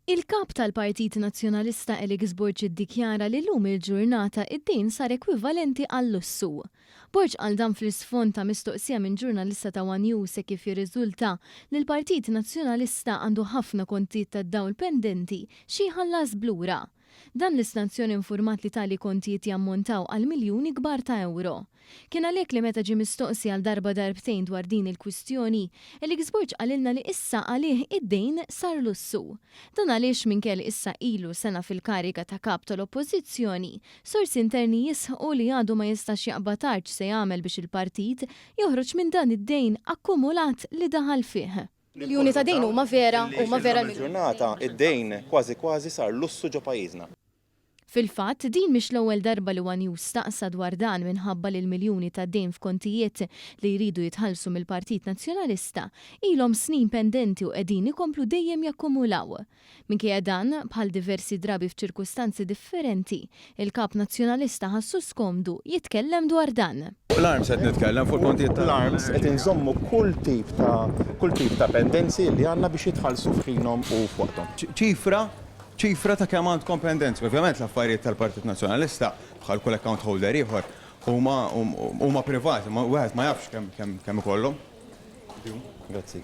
Il-Kap tal-Partit Nazzjonalista Alex Borg iddikjara li llum il-ġurnata id-dejn sar ekwivalenti għal-lussu. Borg qal dan fl-isfond ta' mistoqsija minn ġurnalista ta' one News hekk kif jirriżulta li l-Partit Nazzjonalista għandu ħafna kontijiet tad-dawl pendenti xi jħallas b'lura. Dan l-istazzjon infurmat li tali kontijiet jammontaw għal miljuni kbar ta' ewro. Kien għalhekk li meta ġie mistoqsi għal darba darbtejn dwar din il-kwistjoni, Alex Borg qalilna li issa għalih id-dejn sar lussu. Dan għaliex minkejja li issa ilu sena fil-kariga ta' Kap tal-Oppożizzjoni, sorsi interni jisħqu li għadu ma jistax jaqbad art x'se jagħmel biex il-partit joħroġ minn dan id-dejn akkumulat li daħal fih. Miljuni ta' dejn huma vera, huma vera l-miljuni. Illum il-ġurnata id-dejn kważi kważi sar lussu ġo pajjiżna. Fil-fatt, din mhix l-ewwel darba li one News staqsa dwar dan minħabba li l-miljuni ta' dejn f'kontijiet li jridu jitħallsu mill-Partit Nazzjonalista ilhom snin pendenti u qegħdin ikomplu dejjem jakkumulaw. Minkejja dan, bħal diversi drabi f'ċirkustanzi differenti, il-Kap Nazzjonalista ħassu skomdu jitkellem dwar dan. Fuq l-arms qed nitkellem, fuq il-kontijiet tal. L-arms qed inżommu kull tip ta' kull tip ta' pendenzi li għandna biex jitħallsu f'ħinhom u f'waqthom. Ċifra, ċifra ta' kemm għandkom pendenzi. Ovvjament l-affarijiet tal-Partit Nazzjonalista, bħal kull account holder ieħor, huma huma privati, ma wieħed ma jafx kemm kemm kemm ikollhom. Grazzi.